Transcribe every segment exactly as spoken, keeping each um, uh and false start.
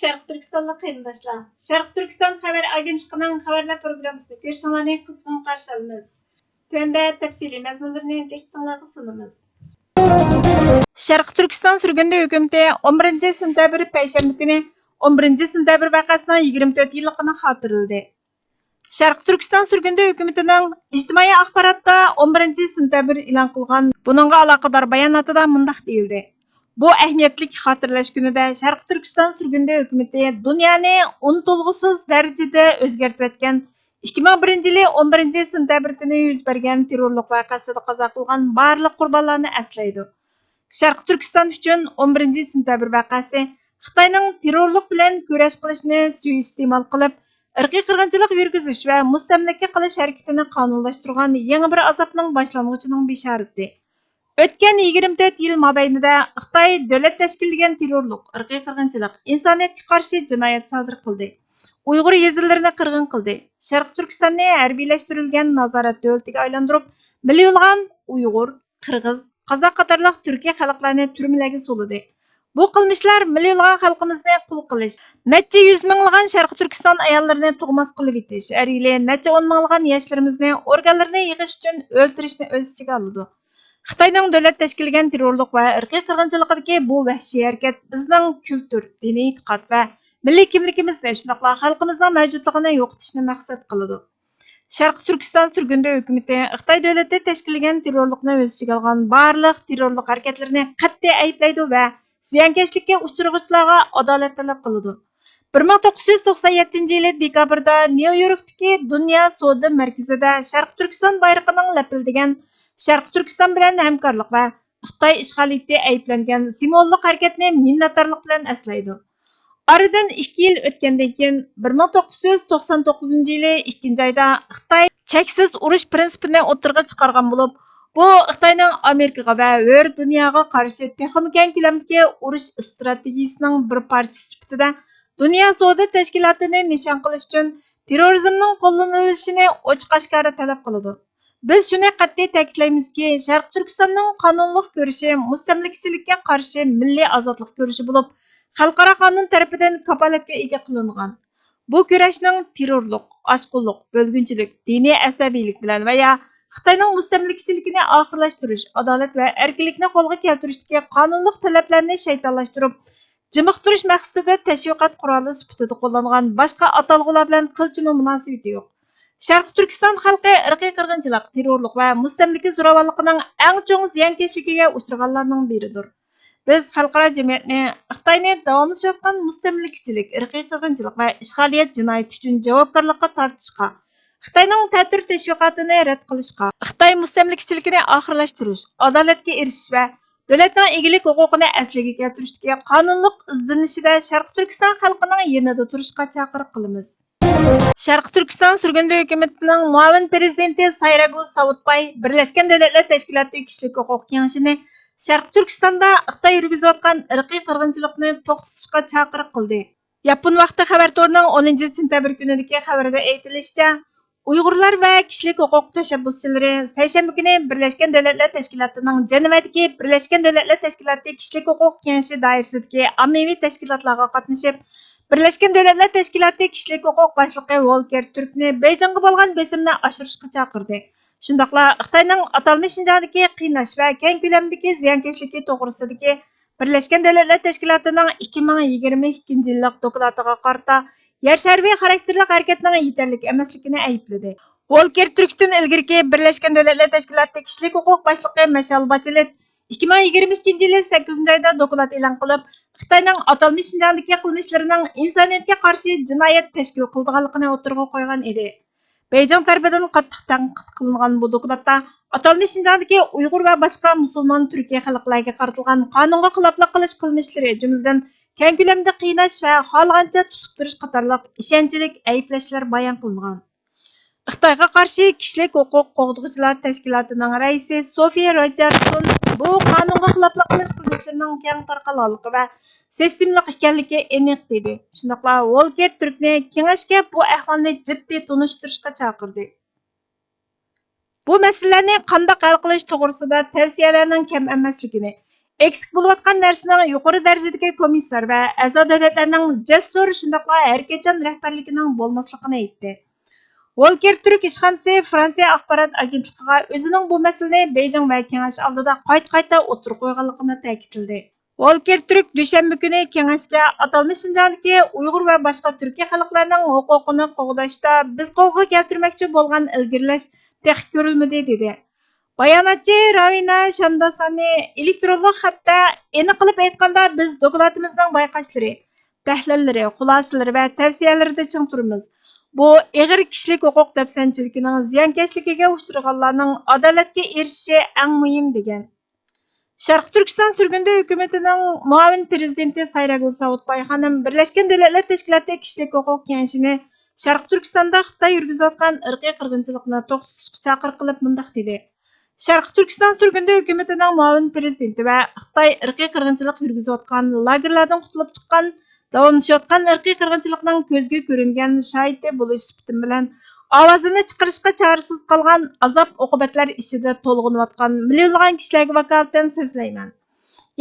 شەرقىي تۈركىستانلىق قېرىنداشلار، شەرقىي تۈركىستان خەۋەر ئاگېنتلىقىنىڭ خەۋەرلەر پروگراممىسىنى كۆرۈشۈڭلارنى قىزغىن قارشى ئالىمىز. تۆۋەندە تەپسىلىي مەزمۇنلىرىنى دىققىتىڭلارغا سۇنىمىز. شەرقىي تۈركىستان سۈرگۈندە ھۆكۈمىتى ئون بىرىنچى سېنتەبىر پەيشەنبە كۈنى ئون بىرىنچى سېنتەبىر ۋەقەسىنىڭ يىگىرمە تۆت يىللىقىنى خاتىرىلىدى. شەرقىي تۈركىستان سۈرگۈندە ھۆكۈمىتىنىڭ ئىجتىمائىي ئاخباراتتا ئون بىرىنچى سېنتەبىر ئېلان قىلغان بۇنىڭغا ئالاقىدار باياناتىدا مۇنداق دېيىلدى: بۇ ئەھمىيەتلىك خاتىرىلەش كۈنىدە شەرقىي تۈركىستان سۈرگۈندە ھۆكۈمىتى دۇنيانى ئۇنتۇلغۇسىز دەرىجىدە ئۆزگەرتىۋەتكەن ئىككى مىڭ بىرىنچى يىلى ئون بىرىنچى سېنتەبىر كۈنى يۈز بەرگەن تېررورلۇق ۋەقەسىدە قازا قىلغان بارلىق قۇربانلارنى ئەسلەيدۇ. شەرقىي تۈركىستان ئۈچۈن ئون بىرىنچى سېنتەبىر ۋەقەسى خىتاينىڭ تېررورلۇق بىلەن كۈرەش قىلىشنى سۇيىئىستېمال قىلىپ، ئىرقىي قىرغىنچىلىق يۈرگۈزۈش ۋە مۇستەملىكە قىلىش ھەرىكىتىنى قانۇنلاشتۇرغان يېڭى بىر ئازابنىڭ باشلانغۇچىنىڭ بېشارىتى. ئۆتكەن يىگىرمە تۆت يىل مابەينىدە خىتاي دۆلەت تەشكىللىگەن تېررورلۇق، ئىرقىي قىرغىنچىلىق، ئىنسانىيەتكە قارشى جىنايەت سادىر قىلدى. ئۇيغۇر يېزىلىرىنى قىرغىن قىلدى. شەرقىي تۈركىستاننى ھەربىيلەشتۈرۈلگەن نازارەت دۆلىتىگە ئايلاندۇرۇپ، مىليونلىغان ئۇيغۇر، قىرغىز، قازاق قاتارلىق تۈركىي خەلقلەرنى تۈرمىلەرگە سولىدى. بۇ قىلمىشلار مىليونلىغان خەلقىمىزنى قۇل قىلىش، نەچچە يۈز مىڭلىغان شەرقىي تۈركىستان ئاياللىرىنى تۇغماس قىلىۋېتىش، ھەر يىلى نەچچە ئون مىڭلىغان ياشلىرىمىزنى ئورگانلىرىنى يىغىش ئۈچۈن ئۆلتۈرۈشنى ئۆز ئىچىگە ئالىدۇ. خىتاينىڭ دۆلەت تەشكىللىگەن تېررورلۇق ۋە ئىرقىي قىرغىنچىلىقىدىكى بۇ ۋەھشىي ھەرىكەت بىزنىڭ كۈلتۈر، دىنىي ئېتىقاد ۋە مىللىي كىملىكىمىزنى، شۇنداقلا خەلقىمىزنىڭ مەۋجۇتلۇقىنى يوقىتىشنى مەقسەت قىلىدۇ. شەرقىي تۈركىستان سۈرگۈندە ھۆكۈمىتى خىتاي دۆلىتى تەشكىللىگەن تېررورلۇقنى ئۆز ئىچىگە ئالغان بارلىق تېررورلۇق ھەرىكەتلىرىنى قەتئىي ئەيىبلەيدۇ ۋە زىيانكەشلىككە ئۇچرىغۇچىلارغا ئادالەت تەلەپ قىلىدۇ. بىر مىڭ توققۇز يۈز توقسان يەتتىنچى يىلى دېكابىردا نيۇ يوركتىكى دۇنيا سودا مەركىزىدە شەرقىي تۈركىستان بايرىقىنىڭ لەپىلدىگەن شەرقىي تۈركىستان بىلەن ھەمكارلىق ۋە خىتاي ئىشغالىيىتى ئەيىبلەنگەن سىمۋوللۇق ھەرىكەتنى مىننەتدارلىق بىلەن ئەسلەيدۇ. ئارىدىن ئىككى يىل ئۆتكەندىن كېيىن، بىر مىڭ توققۇز يۈز توقسان توققۇزىنچى يىلى ئىككىنچى ئايدا خىتاي چەكسىز ئۇرۇش پىرىنسىپىنى ئوتتۇرىغا چىقارغان بولۇپ، بۇ خىتاينىڭ ئامېرىكىغا ۋە ھۆر دۇنياغا قارشى تېخىمۇ كەڭ كۆلەمدىكى ئۇرۇش ئىستراتېگىيىسىنىڭ بىر پارچىسى سۈپىتىدە دۇنيا سودا تەشكىلاتىنى نىشان قىلىش ئۈچۈن تېررورىزمنىڭ قوللىنىلىشىنى ئوچۇق-ئاشكارا تەلەپ قىلىدۇ. بىز شۇنى قەتئىي تەكىتلەيمىزكى، شەرقىي تۈركىستاننىڭ قانۇنلۇق كۈرىشى مۇستەملىكىچىلىككە قارشى مىللىي ئازادلىق كۈرىشى بولۇپ، خەلقئارا قانۇن تەرىپىدىن كاپالەتكە ئىگە قىلىنغان. بۇ كۈرەشنىڭ تېررورلۇق، ئاشقۇنلۇق، بۆلگۈنچىلىك، دىنىي ئەسەبىيلىك بىلەن ۋە يا خىتاينىڭ مۇستەملىكىچىلىكىنى ئاخىرلاشتۇرۇش، ئادالەت ۋە ئەركىنلىكنى قولغا كەلتۈرۈشتىكى قانۇنلۇق تەلەپلەرنى شەيتانلاشتۇرۇپ، جىمىقتۇرۇش مەقسىتىدە تەشۋىقات قورالى سۈپىتىدە قوللانغان باشقا ئاتالغۇلار بىلەن قىلچىمۇ مۇناسىۋىتى يوق. شەرقىي تۈركىستان خەلقى ئىرقىي قىرغىنچىلىق، تېررورلۇق ۋە مۇستەملىكە زوراۋانلىقىنىڭ ئەڭ چوڭ زىيانكەشلىكىگە ئۇچرىغانلارنىڭ بىرىدۇر. بىز خەلقئارا جەمئىيەتنى خىتاينى داۋاملىشىۋاتقان مۇستەملىكىچىلىك، ئىرقىي قىرغىنچىلىق ۋە ئىشغالىيەت جىنايىتى ئۈچۈن جاۋابكارلىققا تارتىشقا، خىتاينىڭ تەتۈر تەشۋىقاتىنى رەت قىلىشقا، خىتاي مۇستەملىكىچىلىكىنى ئاخىرلاشتۇرۇش، ئادالەتكە ئېرىشىش ۋە دۆلەتنىڭ ئىگىلىك ھوقۇقىنى ئەسلىگە كەلتۈرۈشتىكى قانۇنلۇق ئىزدىنىشىدە شەرقىي تۈركىستان خەلقىنىڭ يېنىدا تۇرۇشقا چاقىرىق قىلىمىز. شەرقىي تۈركىستان سۈرگۈندە ھۆكۈمىتىنىڭ مۇئاۋىن پىرېزىدېنتى سايراگۈل ساۋۇتباي بىرلەشكەن دۆلەتلەر تەشكىلاتى كىشىلىك ھوقۇق كېڭىشىنى شەرقىي تۈركىستاندا خىتاي يۈرگۈزۈۋاتقان ئىرقىي قىرغىنچىلىقنى توختىتىشقا چاقىرىق قىلدى. ياپون ۋاقتى خەۋەر تورىنىڭ ئونىنچى سېنتەبىر كۈنىدىكى خەۋىرىدە ئېيتىلىشىچە، ئۇيغۇرلار ۋە كىشىلىك ھوقۇق تەشەببۇسچىلىرى سەيشەنبە كۈنى بىرلەشكەن دۆلەتلەر تەشكىلاتىنىڭ جەنۋەدىكى بىرلەشكەن دۆلەتلەر تەشكىلاتى كىشىلىك ھوقۇق كېڭىشى دائىرىسىدىكى ئاممىۋى تەشكىلاتلارغا قاتنىشىپ، بىرلەشكەن دۆلەتلەر تەشكىلاتى كىشىلىك ھوقۇق باشلىقى ۋولكېر تۈركنى بېيجىڭغا بولغان بېسىمنى ئاشۇرۇشقا چاقىردى. شۇنداقلا خىتاينىڭ ئاتالمىش شىنجاڭدىكى قىيناش ۋە كەڭ كۆلەمدىكى زىيانكەشلىكى توغرىسىدىكى بىرلەشكەن دۆلەتلەر تەشكىلاتىنىڭ ئىككى مىڭ يىگىرمە ئىككىنچى يىللىق دوكلاتىغا قارىتا يەر شارى خاراكتېرلىق ھەرىكەتنىڭ يېتەرلىك ئەمەسلىكىنى ئەيىبلىدى. ۋولكېر تۈركتىن ئىلگىرىكى بىرلەشكەن دۆلەتلەر تەشكىلاتى كىشىلىك ھوقۇق باشلىقى مىشېل باچېلېت ئىككى مىڭ يىگىرمە ئىككىنچى يىلى سەككىزىنچى ئايدا دوكلات ئېلان قىلىپ، خىتاينىڭ ئاتالمىش شىنجاڭدىكى قىلمىشلىرىنىڭ ئىنسانىيەتكە قارشى جىنايەت تەشكىل قىلىدىغانلىقىنى ئوتتۇرىغا قويغان ئىدى. بېيجىڭ تەرىپىدىن قاتتىق تەنقىد قىلىنغان بۇ دوكلاتتا ئاتالمىش شىنجاڭدىكى ئۇيغۇر ۋە باشقا مۇسۇلمان تۈركىي خەلقلەرگە قارىتىلغان قانۇنغا خىلاپلىق قىلىش قىلمىشلىرى، جۈملىدىن كەڭ كۆلەمدە قىيناش ۋە خالىغانچە تۇتۇپ تۇرۇش قاتارلىق ئىشەنچلىك ئەيىبلەشلەر بايان قىلىنغان. خىتايغا قارشى كىشىلىك ھوقۇق قوغدىغۇچىلار تەشكىلاتىنىڭ رەئىسى سوفىيە روجېرسون بۇ قانۇنغا خىلاپلىق قىلىش قىلمىشلىرىنىڭ كەڭ تارقالغانلىقى ۋە سىستېمىلىق ئىكەنلىكى ئېنىق، دېدى. شۇنداقلا ۋولكېر تۈركنى كېڭەشكە بۇ ئەھۋالنى جىددىي تونۇشتۇرۇشقا چاقىردى. بۇ مەسىلىلەرنى قانداق ھەل قىلىش توغرىسىدا تەۋسىيەلەرنىڭ كەم ئەمەسلىكىنى، ئەكسىك بولۇۋاتقان نەرسىنىڭ يۇقىرى دەرىجىدىكى كومىسسار ۋە ئەزا دۆلەتلەرنىڭ جەسۇر، شۇنداقلا ھەرىكەتچان رەھبەرلىكىنىڭ بولماسلىقىنى ئېيتتى. ۋولكېر تۈرك ئىشخانىسى فرانسىيە ئاخبارات ئاگېنتلىقىغا ئۆزىنىڭ بۇ مەسىلىنى بېيجىڭ ۋە كېڭەش ئالدىدا قايتا-قايتا ئوتتۇرىغا قويغانلىقىنى تەكىتلىدى. ۋولكېر تۈرك دۈشەنبە كۈنى كېڭەشكە ئاتالمىش شىنجاڭدىكى ئۇيغۇر ۋە باشقا تۈركىي خەلقلەرنىڭ ھوقۇقىنى قوغداشتا بىز قولغا كەلتۈرمەكچى بولغان ئىلگىرىلەش تېخى كۆرۈلمىدى، دېدى. باياناتچى راۋىنا شامداسانى ئېلېكترونلۇق خەتتە، ئېنىق قىلىپ ئېيتقاندا، بىز دوكلاتىمىزنىڭ بايقاشلىرى، تەھلىللىرى، خۇلاسىلىرى ۋە تەۋسىيەلىرىدە چىڭ تۇرىمىز. بۇ ئېغىر كىشىلىك ھوقۇق دەپسەندىچىلىكىنىڭ زىيانكەشلىكىگە ئۇچرىغانلارنىڭ ئادالەتكە ئېرىشىشى ئەڭ مۇھىم، دېگەن. شەرقىي تۈركىستان سۈرگۈندە ھۆكۈمىتىنىڭ مۇئاۋىن پىرېزىدېنتى سايراگۈل ساۋۇتباي خانىم بىرلەشكەن دۆلەتلەر تەشكىلاتى كىشىلىك ھوقۇق كېڭىشىنى شەرقىي تۈركىستاندا خىتاي يۈرگۈزۈۋاتقان ئىرقىي قىرغىنچىلىقنى توختىتىشقا چاقىرىق قىلىپ مۇنداق دېدى: شەرقىي تۈركىستان سۈرگۈندە ھۆكۈمىتىنىڭ مۇئاۋىن پىرېزىدېنتى ۋە خىتاي ئىرقىي قىرغىنچىلىق يۈرگۈزۈۋاتقان لاگېرلاردىن قۇتۇلۇپ چىققان، داۋاملىشىۋاتقان ئىرقىي قىرغىنچىلىقنىڭ كۆزگە كۆرۈنگەن شاھىتى بولۇش سۈپىتىم بىلەن ئاۋازىنى چىقىرىشقا چارىسىز قالغان، ئازاب-ئوقۇبەتلەر ئىچىدە تولغىنىۋاتقان مىليونلىغان كىشىلەرگە ۋاكالىتەن سۆزلەيمەن.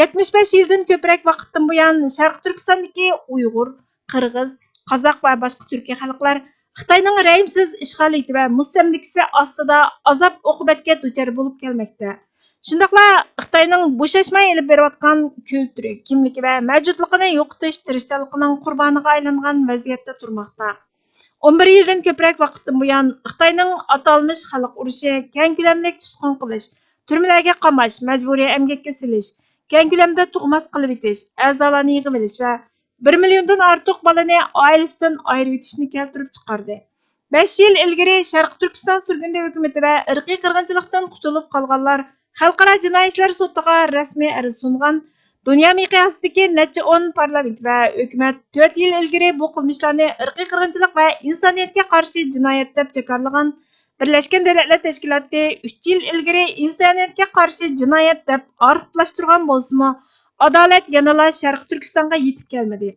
يەتمىش بەش يىلدىن كۆپرەك ۋاقىتتىن بۇيان شەرقىي تۈركىستاندىكى ئۇيغۇر، قىرغىز، قازاق ۋە باشقا تۈركىي خەلقلەر خىتاينىڭ رەھىمسىز ئىشغالىيىتى ۋە مۇستەملىكىسى ئاستىدا ئازاب-ئوقۇبەتكە دۇچار بولۇپ كەلمەكتە. شۇنداقلا خىتاينىڭ بوشاشماي ئېلىپ بېرىۋاتقان كۈلتۈرى، كىملىكى ۋە مەۋجۇتلۇقىنى يوقىتىش تىرىشچانلىقىنىڭ قۇربانىغا ئايلانغان ۋەزىيەتتە تۇرماقتا. ئون بىر يىلدىن كۆپرەك ۋاقىتتىن بۇيان خىتاينىڭ ئاتالمىش خەلق ئۇرۇشى، كەڭ كۆلەملىك تۇتقۇن قىلىش، تۈرمىلەرگە قاماش، مەجبۇرىي ئەمگەككە سېلىش، كەڭ كۆلەمدە تۇغماس قىلىۋېتىش، ئەزالارنى يىغىۋېلىش ۋە بىر مىليوندىن ئارتۇق بالىنى ئائىلىسىدىن ئايرىۋېتىشنى كەلتۈرۈپ چىقاردى. بەش يىل ئىلگىرى شەرقىي تۈركىستان سۈرگۈندە ھۆكۈمىتى ۋە ئىرقىي قىرغىنچىلىقتىن قۇتۇلۇپ قالغانلار خەلقئارا جىنايى ئىشلار سوتىغا رەسمىي ئەرز سۇنغان. دۇنيا مىقياسىدىكى نەچچە ئون پارلامېنت ۋە ھۆكۈمەت تۆت يىل ئىلگىرى بۇ قىلمىشلارنى ئىرقىي قىرغىنچىلىق ۋە ئىنسانىيەتكە قارشى جىنايەت دەپ جاكارلىغان. بىرلەشكەن دۆلەتلەر تەشكىلاتى ئۈچ يىل ئىلگىرى ئىنسانىيەتكە قارشى جىنايەت دەپ ئارخىپلاشتۇرغان بولسىمۇ، ئادالەت يەنىلا شەرقىي تۈركىستانغا يېتىپ كەلمىدى.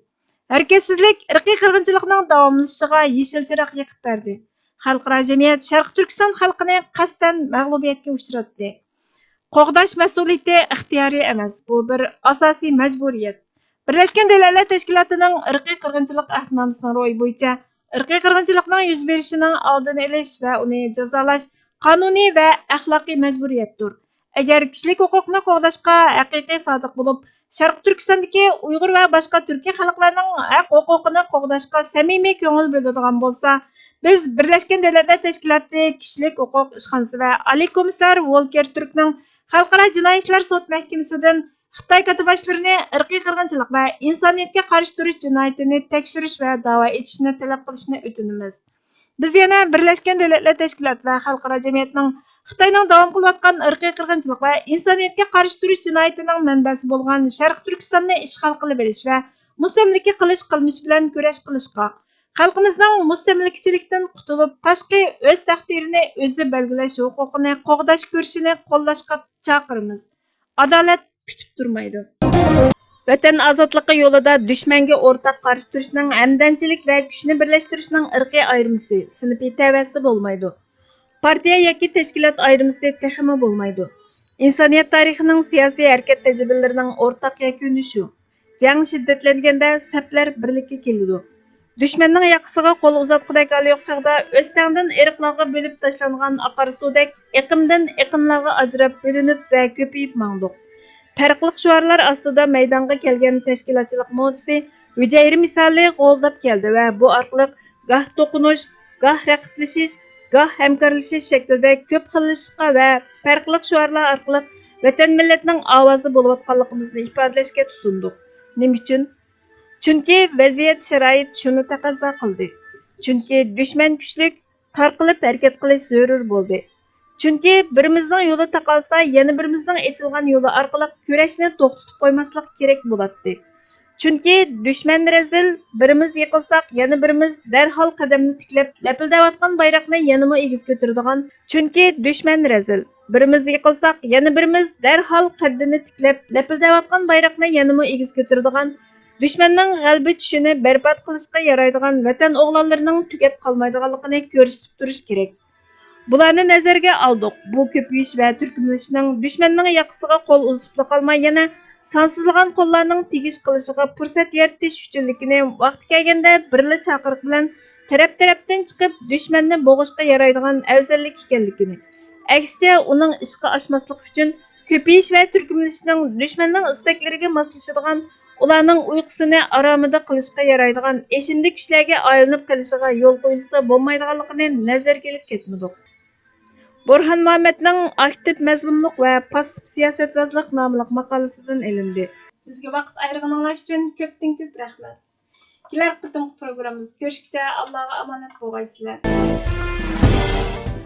ھەرىكەتسىزلىك ئىرقىي قىرغىنچىلىقنىڭ داۋاملىشىشىغا يېشىل چىراغ يېقىپ بەردى. خەلقئارا جەمئىيەت شەرقىي تۈركىستان خەلقىنى قەستەن مەغلۇبىيەتكە ئۇچراتتى. قوغداش مەسئۇلىيىتى ئىختىيارىي ئەمەس، بۇ بىر ئاساسىي مەجبۇرىيەت. بىرلەشكەن دۆلەتلەر تەشكىلاتىنىڭ ئىرقىي قىرغىنچىلىق ئەھدىنامىسىنىڭ روھى بويىچە ئىرقىي قىرغىنچىلىقنىڭ يۈز بېرىشىنىڭ ئالدىنى ئېلىش ۋە ئۇنى جازالاش قانۇنىي ۋە ئەخلاقىي مەجبۇرىيەتتۇر. ئەگەر كىشىلىك ھوقۇقنى قوغداشقا ھەقىقىي سادىق بولۇپ، شەرقىي تۈركىستاندىكى ئۇيغۇر ۋە باشقا تۈركىي خەلقلەرنىڭ ھەق ھوقۇقىنى قوغداشقا سەمىمىي كۆڭۈل بۆلىدىغان بولسا، بىز بىرلەشكەن دۆلەتلەر تەشكىلاتى كىشىلىك ھوقۇق ئىشخانىسى ۋە ئالىي كومىسسار ۋولكېر تۈركنىڭ خەلقئارا جىنايى ئىشلار سوت مەھكىمىسىدىن خىتاي كاتتىباشلىرىنى ئىرقىي قىرغىنچىلىق ۋە ئىنسانىيەتكە قارشى تۇرۇش جىنايىتىنى تەكشۈرۈش ۋە داۋا ئېچىشنى تەلەپ قىلىشنى ئۆتۈنىمىز. بىز يەنە بىرلەشكەن دۆلەتلەر تەشكىلاتى ۋە خەلقئارا جەمئىيەتنىڭ خىتاينىڭ داۋام قىلىۋاتقان ئىرقىي قىرغىنچىلىق ۋە ئىنسانىيەتكە قارشى تۇرۇش جىنايىتىنىڭ مەنبەسى بولغان شەرقىي تۈركىستاننى ئىشغال قىلىۋېلىش ۋە مۇستەملىكە قىلىش قىلمىشى بىلەن كۈرەش قىلىشقا، خەلقىمىزنىڭ مۇستەملىكىچىلىكتىن قۇتۇلۇپ، تاشقى ئۆز تەقدىرىنى ئۆزى بەلگىلەش ھوقۇقىنى قوغداش كۈرىشىنى قوللاشقا چاقىرىمىز. ئادالەت كۈتۈپ تۇرمايدۇ. ۋەتەن ئازادلىقى يولىدا دۈشمەنگە ئورتاق قارشى تۇرۇشنىڭ، ھەمدەمچىلىك ۋە كۈچنى بىرلەشتۈرۈشنىڭ ئىرقىي ئايرىمىسى، سىنىپىي تەۋەسى بولمايدۇ. پارتىيە ياكى تەشكىلات ئايرىمىسى تېخىمۇ بولمايدۇ. ئىنسانىيەت تارىخىنىڭ سىياسىي ھەرىكەت تەجرىبىلىرىنىڭ ئورتاق يەكۈنى شۇ. جەڭ شىددەتلەنگەندە سەپلەر بىرلىككە كېلىدۇ. دۈشمەننىڭ ياقىسىغا قول ئۇزاتقۇدەك ھالى يوق چاغدا ئۆستەڭدىن ئېرىقلارغا بۆلۈپ تاشلانغان ئاقار سۇدەك ئېقىمدىن ئېقىنلارغا ئاجراپ بۆلۈنۈپ ۋە كۆپىيىپ ماڭدۇق. پەرقلىق شوئارلار ئاستىدا مەيدانغا كەلگەن تەشكىلاتچىلىق مودېلى ھۈجەيرە مىسالى غولداپ كەلدى ۋە بۇ ئارقىلىق گاھ توقۇنۇش، گاھ رەقىبلىشىش، گاھ ھەمكارلىشىش شەكلىدە كۆپ خىللىشىشقا ۋە پەرقلىق شوئارلار ئارقىلىق ۋەتەن مىللەتنىڭ ئاۋازى بولۇۋاتقانلىقىمىزنى ئىپادىلەشكە تۇتۇندۇق. نېمە ئۈچۈن؟ چۈنكى ۋەزىيەت، شارائىت شۇنى تەقەززا قىلدى. چۈنكى دۈشمەن كۈچلۈك، تارقىلىپ ھەرىكەت قىلىش زۆرۈر بولدى. چۈنكى بىرىمىزنىڭ يولى تاقالسا، يەنە بىرىمىزنىڭ ئېچىلغان يولى ئارقىلىق كۈرەشنى توختىتىپ قويماسلىق كېرەك بولاتتى. چۈنكى دۈشمەن رەزىل، بىرىمىز يىقىلساق، يەنە بىرىمىز دەرھال قەدەمنى تىكلەپ، لەپىلدەۋاتقان بايراقنى يەنىمۇ ئېگىز كۆتۈرىدىغان، چۈنكى دۈشمەن رەزىل، بىرىمىز يىقىلساق، يەنە بىرىمىز دەرھال قەددىنى تىكلەپ، لەپىلدەۋاتقان بايراقنى يەنىمۇ ئېگىز كۆتۈرىدىغان، دۈشمەننىڭ غەلىبە چۈشىنى بەربات قىلىشقا يارايدىغان ۋەتەن ئوغلانلىرىنىڭ تۈگەپ قالمايدىغانلىقىنى كۆرسىتىپ تۇرۇش كېرەك. بۇلارنى نەزەرگە ئالدۇق. بۇ كۆپىيىش ۋە تۈركۈملىشىشنىڭ دۈشمەننىڭ ياقىسىغا قول ئۇزىتىپلا قالماي، يەنە سانسىزلىغان قوللارنىڭ تېگىش قىلىشىغا پۇرسەت يارىتىش ئۈچۈنلۈكىنى، ۋاقتى كەلگەندە بىرلا چاقىرىق بىلەن تەرەپ-تەرەپتىن چىقىپ، دۈشمەننى بوغۇشقا يارايدىغان ئەۋزەللىك ئىكەنلىكىنى، ئەكسىچە، ئۇنىڭ ئىشقا ئاشماسلىقى ئۈچۈن كۆپىيىش ۋە تۈركۈملىشىشنىڭ دۈشمەننىڭ ئىستەكلىرىگە ماسلىشىدىغان، ئۇلارنىڭ ئۇيقۇسىنى ئارامىدا قىلىشقا يارايدىغان ئېشىندى كۈچلەرگە ئايلىنىپ قېلىشىغا يول قويۇلسا بولمايدىغانلىقىنى نەزەرگە ئېلىپ كەتمىدۇق. بورھان مۇھەممەدنىڭ ئاكتىپ مەزلۇملۇق ۋە پاسسىپ سىياسەتۋازلىق ناملىق ماقالىسىدىن ئېلىندى. بىزگە ۋاقىت ئايرىغىنىڭلار ئۈچۈن كۆپتىن كۆپ رەھمەت. كېلەر قېتىمقى پروگراممىمىزدا كۆرۈشكىچە ئاللاغا ئامانەت بولغايسىلەر.